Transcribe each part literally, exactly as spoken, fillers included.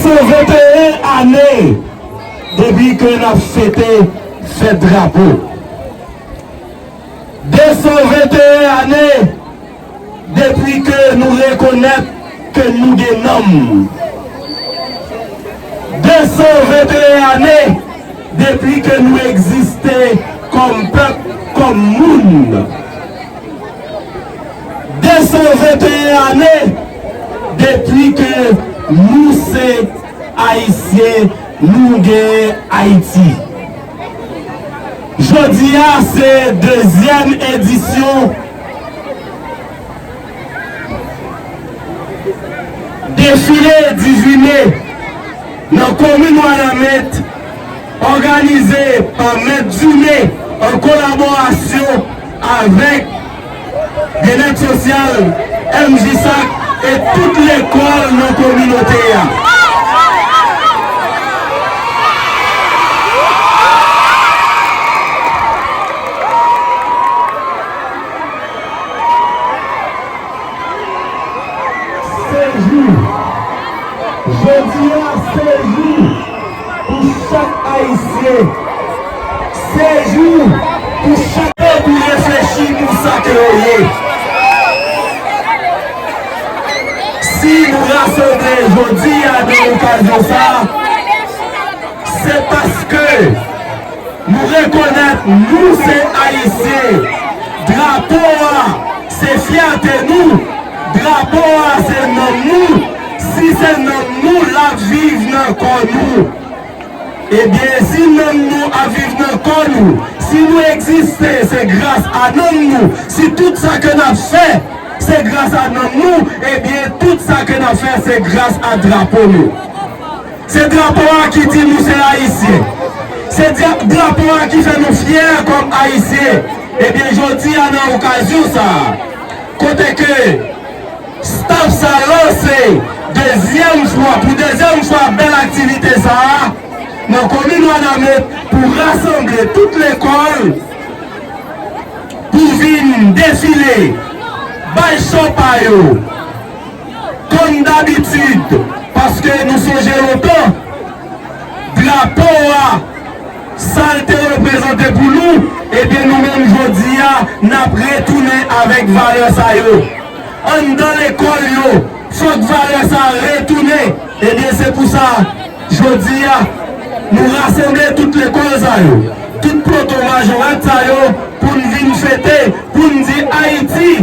Desanventeyen ane depi ke n ap fete fèt drapo. Desanventeyen ane depi ke nou rekonèt ke nou gen nanm. Desanventeyen ane depi ke nou egziste kòm pèp, kòm moun. Desanventeyen ane depi ke nou se Ayisyen, nou gen Ayiti. Jodi a se dezyèm edisyon defile dizuit me nan komin Wanament, òganize pa Mèt Dime an kolaborasyon avèk Byennèt Sosyal, M J S A C e tout lekòl nan kominote a. Se jou. Jodi a se jou pou chak Ayisyen. Se jou pou chak pèp pou reflechi pou sa ke yo ye. Si nou rasanble jodi a nan okazyon sa a, se paske nou rekonèt nou se Ayisyen. Drapo a se fyète nou. Drapo a se nanm nou. Si se nanm nou, l ap viv nan kò nou. Ebyen, si nanm nou ap viv nan kò nou, si nou egziste, se gras a nanm nou. Si tout sa ke n ap fè, se gras a nanm nou, ebyen, tout sa ke n ap fè, se gras a drapo nou. Se drapo a ki di nou se Ayisyen. Se dra-, drapo a ki fè nou fyè kòm Ayisyen. Ebyen, jodi a, nan okazyon sa a, kote ke staff sa lanse dezyèm fwa, pou dezyèm fwa, bèl aktivite sa a nan komin Wanament pou rasanble tout lekòl pou vin defile, bay cho pa yo, kòm dabitid, paske nou sonje lontan, drapo a, sa l te reprezante pou nou, ebyen, nou menm jodi a, n ap retounen avèk valè sa yo. Anndan lekòl yo, fòk valè sa a retounen. Ebyen, se pou sa, jodi a, nou rasanble tout lekòl sa yo, tout ploto majorèt sa yo, pou n vin fete, pou n di Ayiti,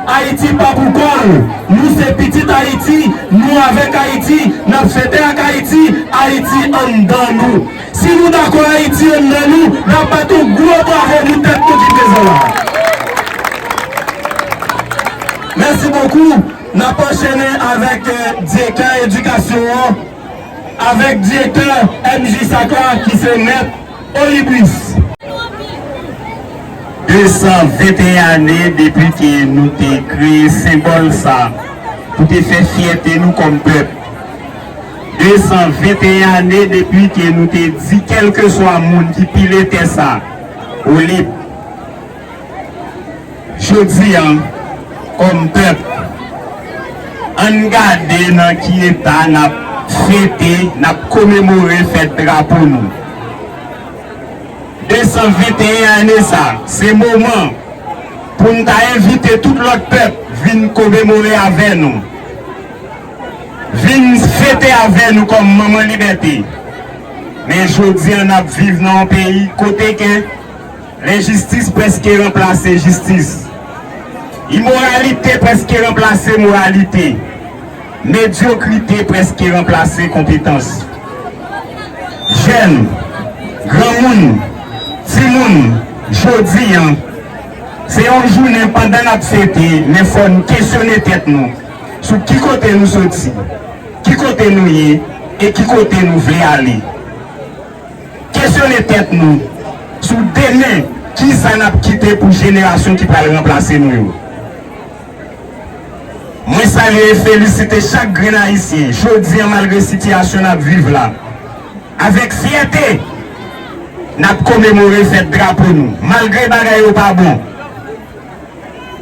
Ayiti pa pou kò l. Nou se pitit Ayiti, nou avèk Ayiti, n ap fete ak Ayiti, Ayiti anndan nou. Si nou dakò Ayiti anndan nou, n ap bat yon gwo bravo pou tèt nou ki prezan la. Mèsi bokou. N ap anchene avèk, eh, direktè edikasyon an, avèk direktè M J S A C la ki se mèt Olibris. Desanventeyen ane depi ke nou te kreye senbòl sa pou te fè fyète nou kòm pèp. Desanventeyen ane depi ke nou te di kèlkeswa moun ki pile tè sa, ou lib. Jodi a, kòm pèp, ann gade nan ki eta n ap fete, n ap komemore fèt drapo nou. Desanventeyen ane sa, se moman pou n ta envite tout lòt pèp vin komemore avè nou, vin fete avè nou kòm Manman Libète. Men jodi a, n ap viv nan yon peyi kote ke lenjistis prèske ranplase jistis. Imoralite prèske ranplase moralite. Medyokrite prèske ranplase konpetans. Jèn, granmoun, timoun, jodi a, se yon jounen pandan n ap fete, men fò n kesyone tèt nou sou ki kote nou soti, ki kote nou ye, e ki kote nou vle ale. Kesyone tèt nou sou demen, kisa n ap kite pou jenerasyon ki pral ranplase nou yo. Mwen salye e felisite chak grenn Ayisyen, jodi a, malgre sitiyasyon n ap viv la. Avèk fyète, n ap komemore fèt drapo nou, malgre bagay yo pa bon.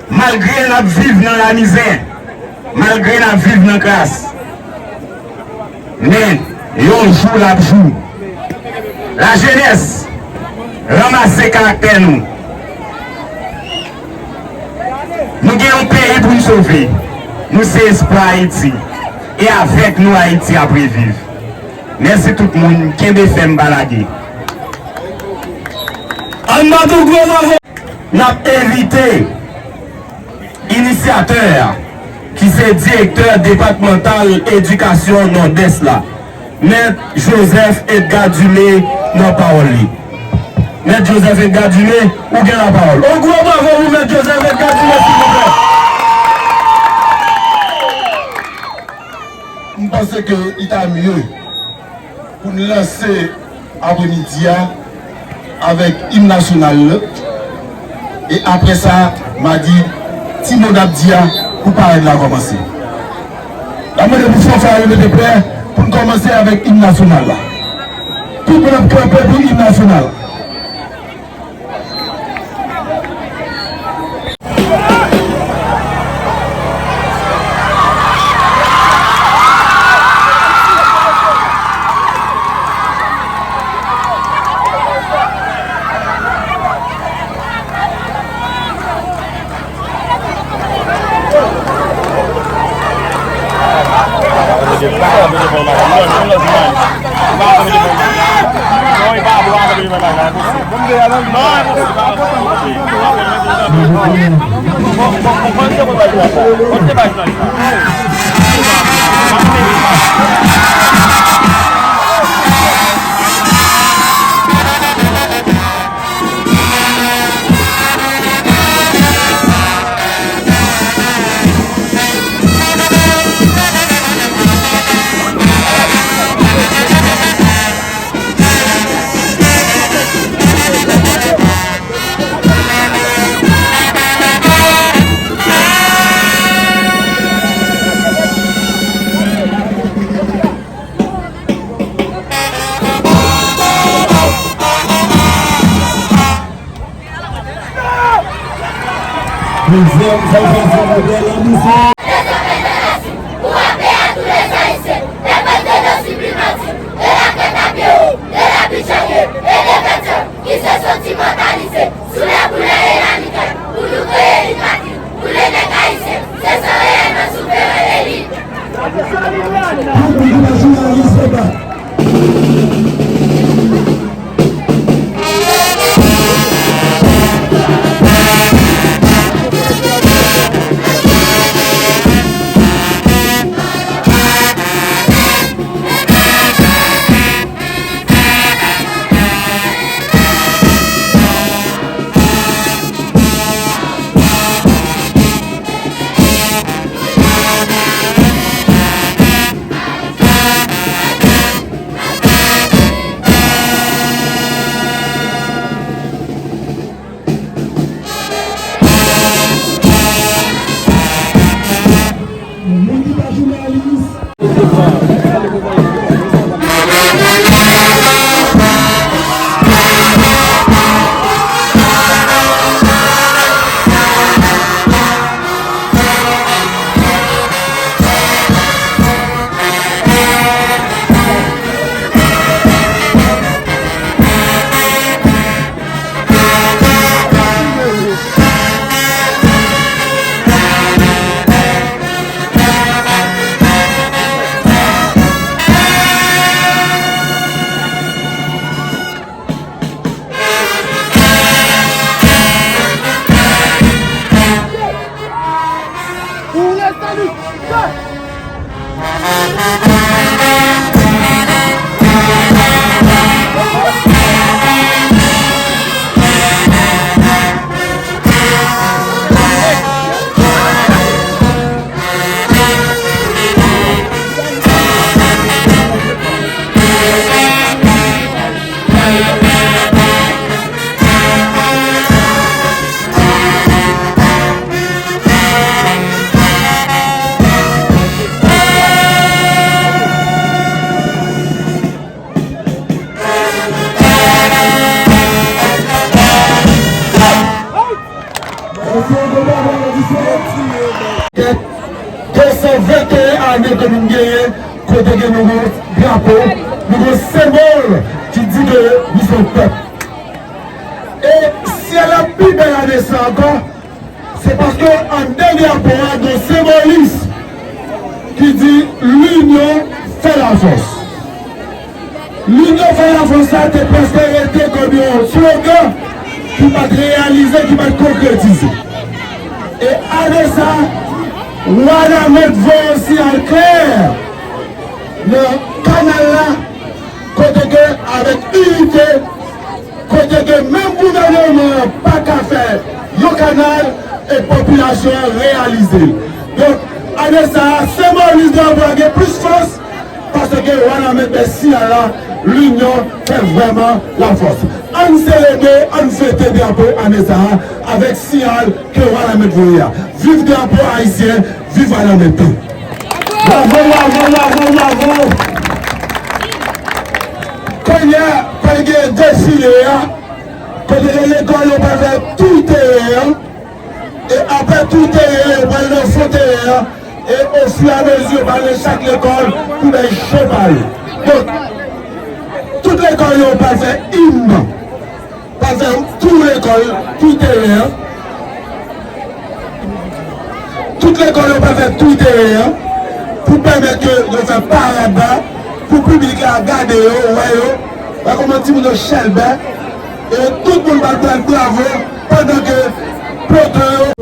Malgre n ap viv nan lamizè, malgre n ap viv nan kras, men Yon jou l ap jou. Lajenès, ranmase karaktè nou. Nou gen yon peyi pou n sove. Nou se espwa Ayiti. E avèk nou Ayiti ap reviv. Mèsi tout moun. Kenbe fèm, pa lage. Ann bat yon gwo bravo. N ap envite inisyatè a, ki se direktè depatmantal edikasyon Nòdès la, Mèt Joseph Edgar Dumé, nan pawòl li. Mèt Joseph Edgar Dumé, ou gen lapawòl. On gwo bravo pou Mèt Joseph Edgar Dumé, silvouplè. M panse ke li ta mye pou n lanse apremidi a avèk im nasyonal la. E apre sa, m a di ti mo n ap di a pou parèd la kòmanse. N ap mande pou fanfa yo mete prè pou n kòmanse avèk im nasyonal la. Tout moun ap kanpe pou im nasyonal. Deuxième, ça, ça, ça, ça, ça, ça. Pour rappeler à tous les Haïtiens les prétendances du primature de la Kèt Apéro, de la Butte Janvier et des Vétérans qui se sont immortalisés sous les couleurs et la mitraille pour nous créer une patrie, pour les nègres haïtiens, se sont réellement souverains et libres. Moun ki pa jounalis. Kèt, de san venteyen ane ke nou genyen, kote ke nou gen drapo, Nou gen senbòl ki di ke nou se yon pèp. E syèl la pi bèl ane sa ankò, se paske anndan drapo a gen senbolis ki di, Linyon fè lafòs. Linyon fè lafòs la te prèske rete kòm yon slogan ki pa t reyalize, ki pa t konkretize. E ane sa, Wanament voye yon siyal klè nan kanal la, kote ke avèk inite, kote ke menm gouvènman an pa ka fè yon kanal e popilasyon an reyalize l. Donk, ane sa a, senbolis drapo a gen plis fòs, paske Wanament bay siyal la, linyon fè vrèman lafòs. Ann selebre, ann fete drapo ane sa a avèk siyal ke Wanament voye a. Viv drapo ayisyen, viv Wanament! Bravo, bravo, bravo, bravo! Kounye a, pral gen defile a, kote ke lekòl yo pral fè tou teren an, e apre tou teren an, yo pral nan fon teren an, e ofiramezi, yo pral nan chak lekòl pou bay cho pa yo. Donk, tout lekòl yo pral fè im nan. Pral fè tou lekòl, tou teren an. Tout lekòl yo pral fè tou teren an pou pèmèt ke yo fè parad la, pou piblik la gade yo, wè yo, wè kòman timoun yo chèlbè, e tout moun pral bat bravo pandan ke poto yo.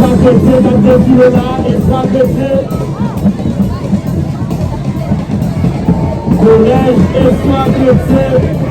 Eswa Kretyen k ap defile la, Eswa Kretyen. Kolèj Eswa Kretyen.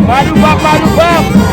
Madoubap, madoubap!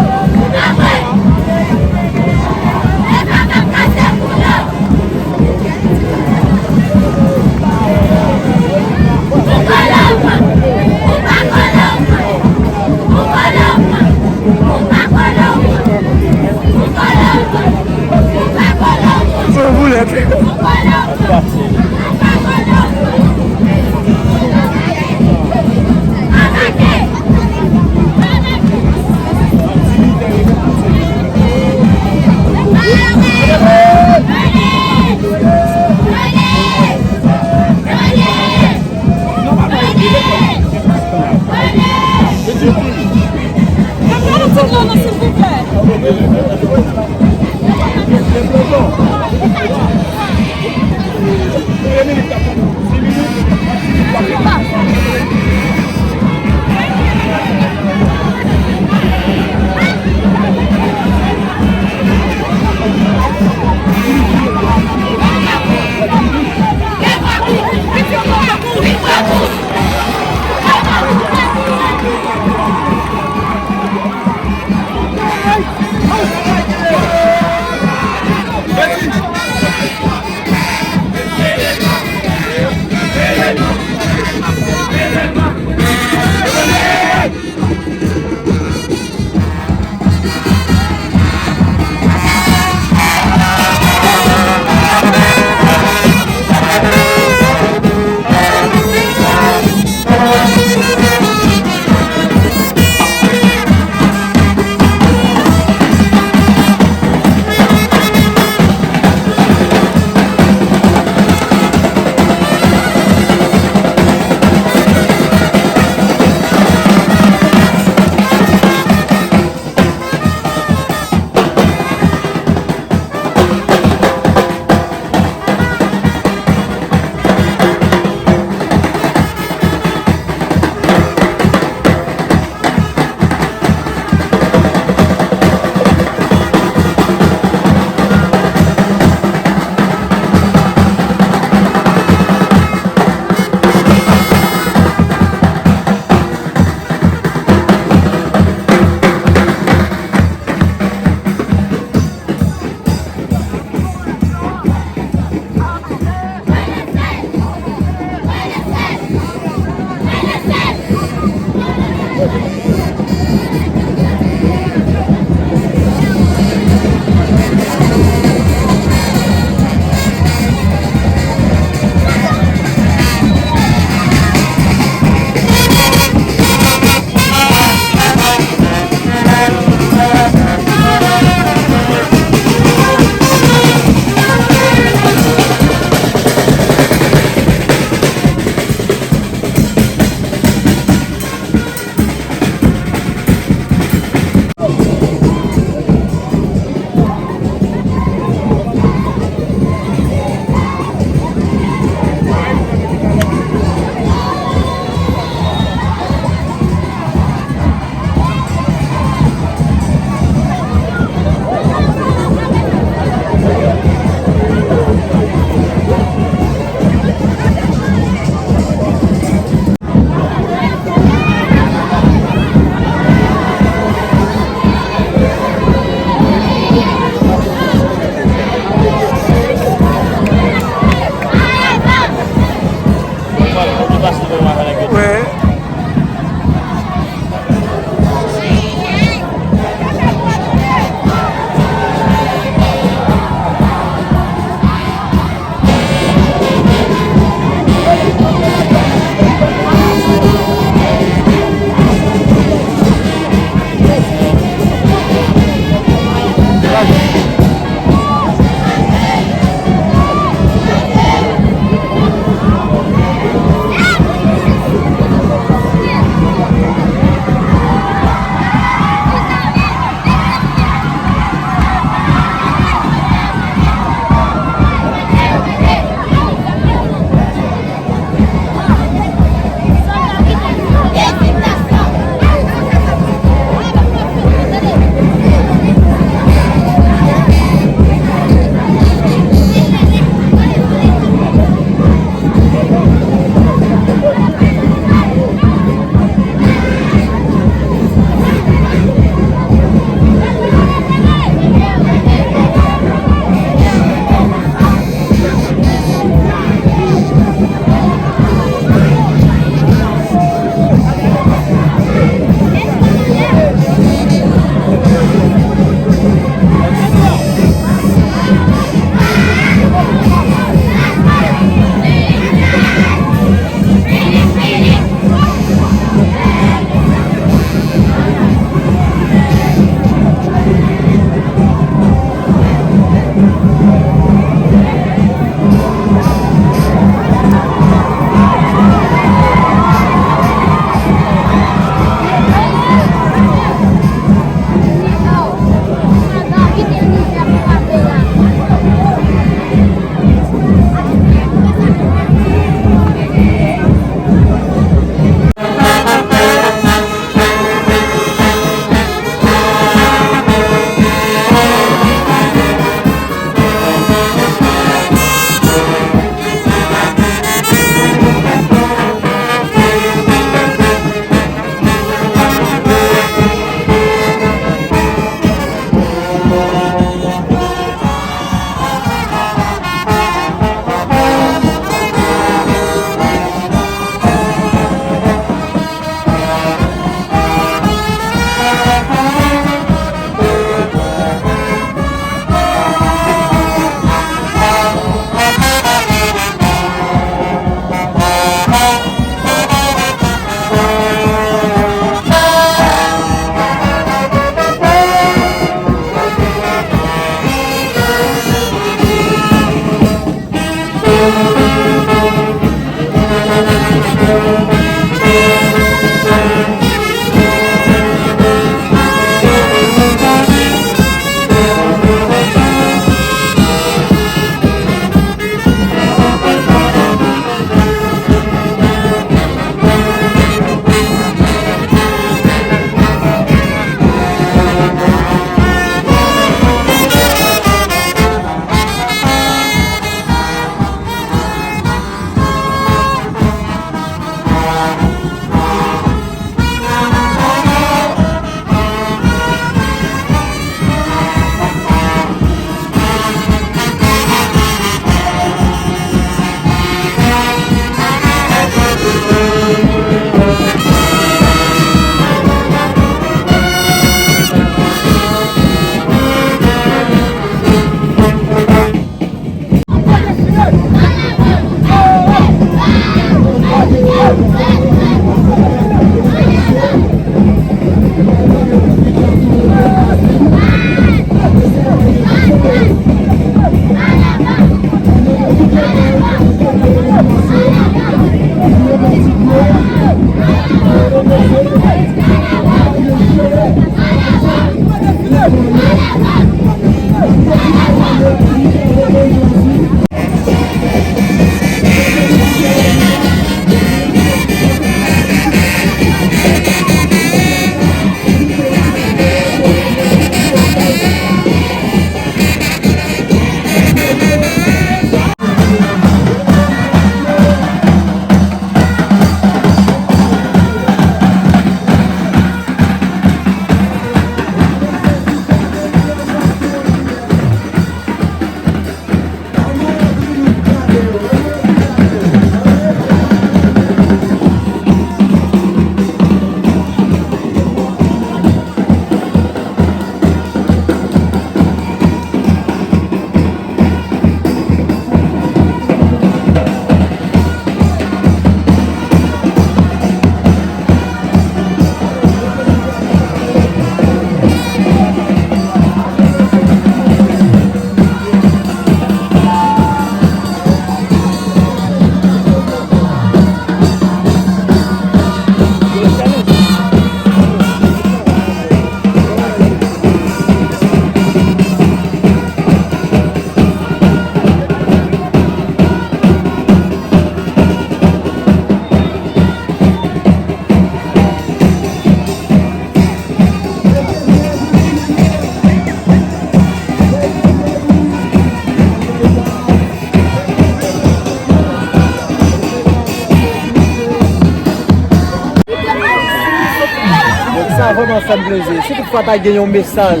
Ansanm plezi. Si toutfwa ta gen yon mesaj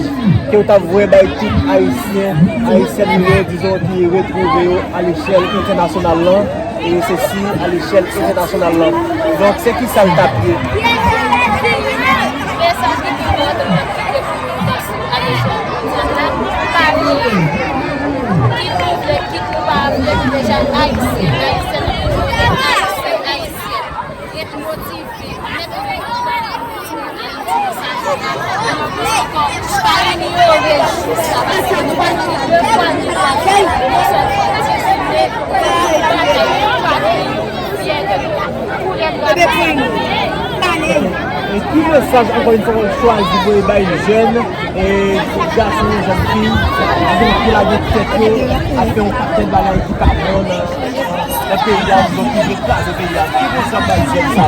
ke w t ap voye bay tout Ayisyen, Ayisyèn nou yo, dizon ki retwouve yo alechèl entènasyonal lan, e se si alechèl entènasyonal lan. Donk, se ki sa l t ap ye? Mesaj ki pi enpòtan pou nou alechèl mondyal la, pa bliye. Kit nou vle, kit nou pa vle, nou deja Ayisyen, Ayisyèn, nou toujou rete Ayisyen, Ayisyèn. Ret motive. E ki mesaj, ankò yon fwa, w chwazi voye bay jèn, e gason, jèn fi, ki lage tèt yo, ap fè yon pakèt bagay ki pa bon nan, nan peyi a, dizon ki vle kraze peyi a? Ki mesaj bay jèn sa?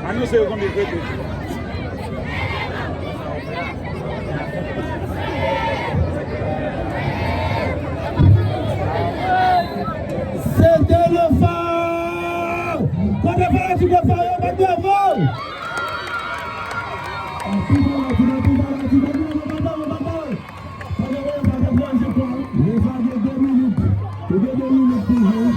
Anonse yo konbyen k rete. Se te le feu! Kote fanatik le feu yo, bat bravo! Anpil fanatik, anpil fanatik, bat bravo, bat bravo, bat bravo! Pandan Refa ap pran, je crois, Refa gen de minit. Ou gen de minit toujou.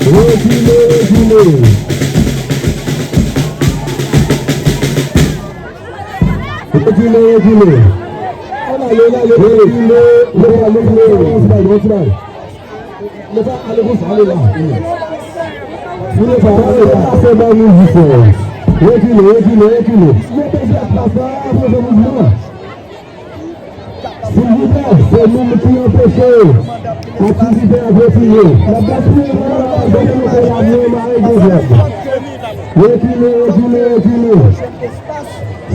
Rekile, rekile. Rekile, rekile. Rekile, rekile. Mwen pa ale konsa, ale la. Mwen pa ale konsa, se ba mizisyen an. Rekile, rekile, rekile. Silvouplè, silvouplè, se moun ki anpeche aktivite a kontinye. Rekile, rekile, rekile.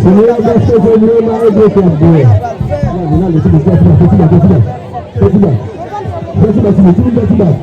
Senyè, mèsi pou nou, mari de kèm, bro. Gade, gade, ti bèt, ti bèt, ti bèt, ti bèt. Ti bèt, ti bèt, ti bèt, ti bèt.